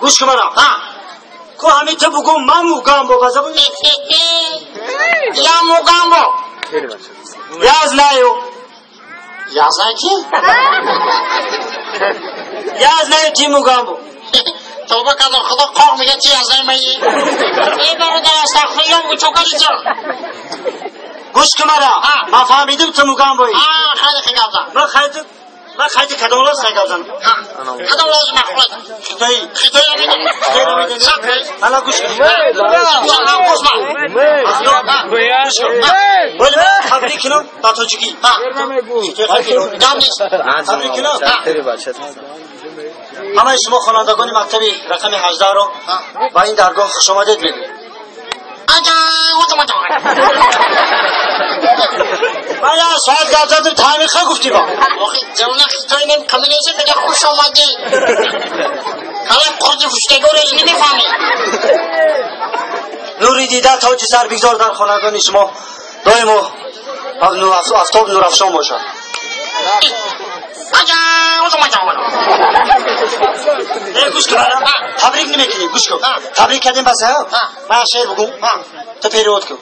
Гӯш кун мара. Ку ҳамин ту бугӯ ман мугамбо ба забони Я мугамбо. Я знаю. Я знаю ки? Я знаю ти мугамбо. Тавба кардам, худо қоқ мегӯяд ти я знаю маи. Эй бародар, астағфируллоҳ, бу чо кардӣ ту? Гӯш кун мара. Ман фаҳмидим ту мугамбоӣ. Хеле хел гап зан. Ман хайти ман хайти кадом лоз хай гап занам? Кадом лози махлуқ? Хитоӣ. Хитоиро медонӣ? Хитоиро медонӣ? Ана гӯш кун. Гӯш ман. Гӯш кун. Боли ман табрик кунам ба тоҷикӣ. Хитои хай Гап нест. Табрик кунам. Ҳамаи шумо хонандагони мактаби рақами 18-ро ба ин даргоҳ хушомадед мегӯем. Ман як соат гап задам, таъмиқа гуфтӣ ба. Охи, ҷавона хитои нем каминезе мега хуш омадӣ. Ҳала қурди фуштагоро намефаҳмӣ. Нури дида тоҷи сар бигзор дар хонадони шумо доимо афтоб нурафшон бошад. Гӯш кун, табрик намекунӣ, гӯш кун. Табрик кардем бас, ман шеър бугум, ту перевод кун.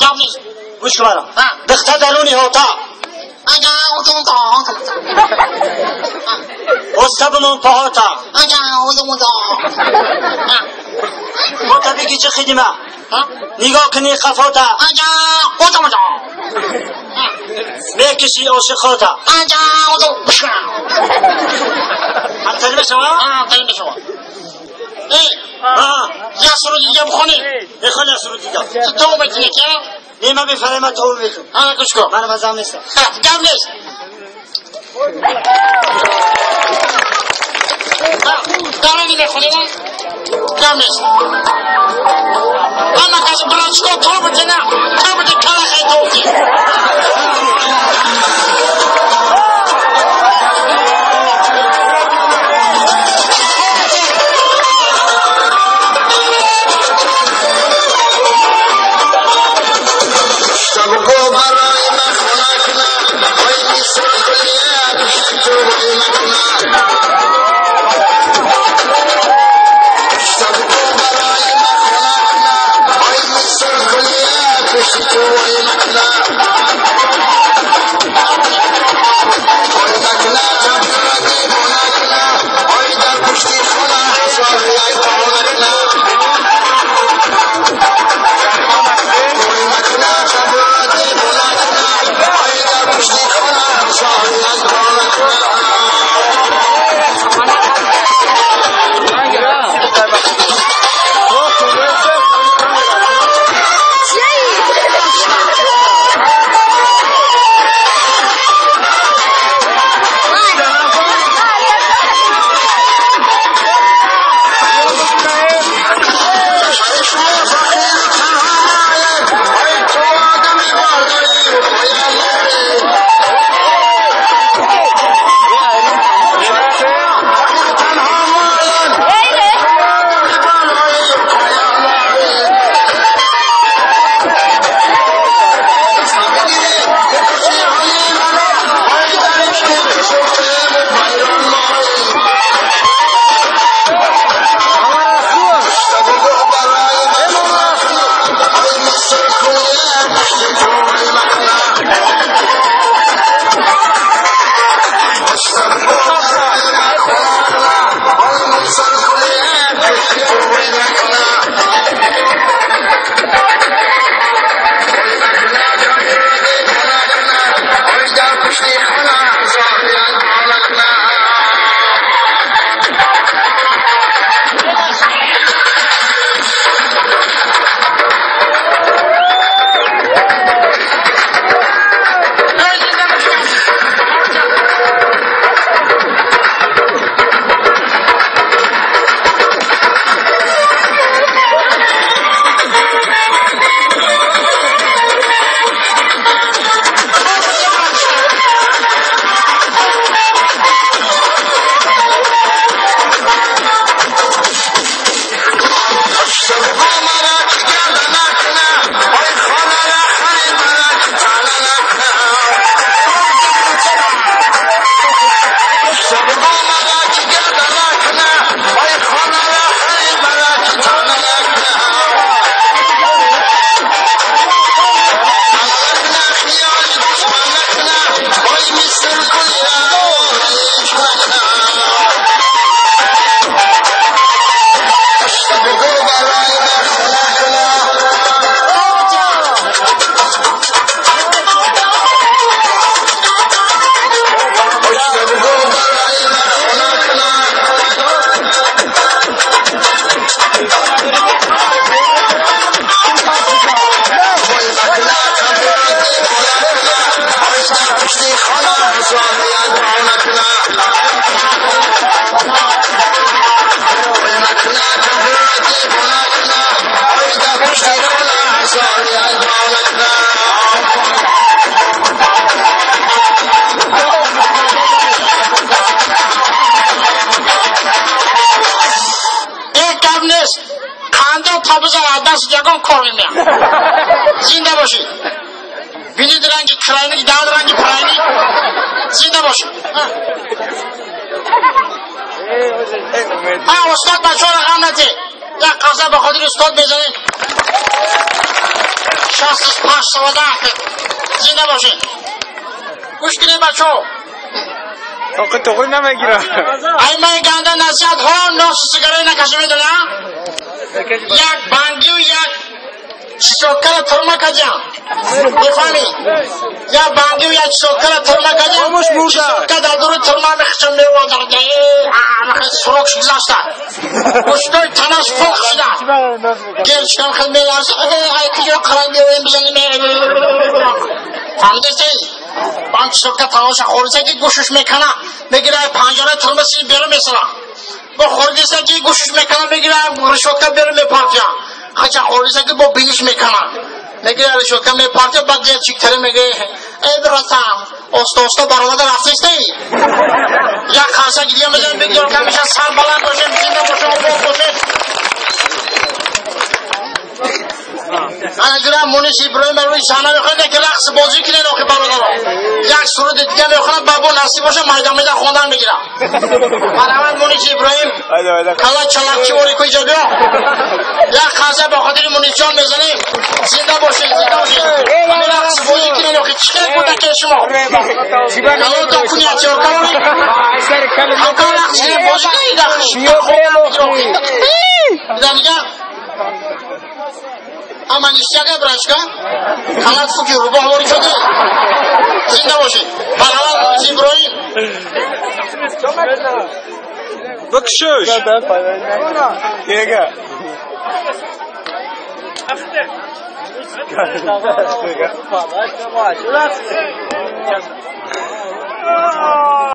Гӯш кун мара. Дихта даруни ҳота. Оста бимон поҳота. Бота бигӣ чӣ хидима? Нигоҳ кунӣ қафота. Мекишӣ ошиқота. Ҳамтарӣ мешава? Ҳамтарӣ мешава. Як суруди дига бихонӣ? Мехонӣ як суруди дига. Ту то метунӣ ки? Не, ман бефарай, ман то метунам. Ана гӯш кун. Ман вазам нестам. Гап нест. Дарани мехонем? Гап нест. Ама каси братчико то битена, то бите калахай тофти. Гап нест. Қандо табизар аз даст ягон кор мемеяд. Зинда бошед. Бинид ранги крайник, даҳан ранги прайник. Зинда бошед. Ҳа, устод бачаҳоро ғам надиҳед. Як қавза ба хотири устод мезанем. 65 сола. Зинда бошед. Гӯш кунед бачаҳо. Тоқи тоғри намегира. Ай май ганда насиҳат ҳо нос сигараи накаши медона? Як бангию як чисоткара турма кадям. Мефаҳмӣ? Як бангию як чисоткара турма кадям. Чисотка дар дури турма мехчам меводар. Срок гузашта. Гӯштои танаш фоқ шуда. Гелчкам хел меларза. Ай куҷо қарай меоем бизанем. Фаҳмидастед? Бан чисотка талоша хориса ки гӯшуш мекана, мегира панҷараи турма сини берун месара. Бо хориса ки гӯшуш мекана, мегира решотка берун мепартия. Хача хориса ки бо биниш мекана. Мегира решотка мепартия, баъд гелчиктаре мега: "Эй братан, оста оста баромада рафтестей." Як қарса гиря мезанем, бигзор ҳамеша сар баланд бошем, зинда бошем, обод бошем. Ана ҷурам Мунис Иброҳим рӯи саҳна мехоҳад ки рақс бозӣ кунед охи бародаро. Як суруди дига мехонад, ба бо насиб боша майда майда хондан мегирам. Марҳамат Мунис Иброҳим. Кала чалакчи вори куҷо биё. Як қарса ба хотири Мунисҷон мезанем. Зинда бошед, зинда бошед. Ҳамин рақс бозӣ кунед охи чӣ хел кӯдаке шумо? Кало то куни атёрка вори. Ҳамка рақс кунед бозӣ кунед рақс. Дига ама ништяка брашка калат фуки рубоҳ вори шуде. Зинда бошед. Марҳамат Мунис Иброҳим. Бикшуш. Ега.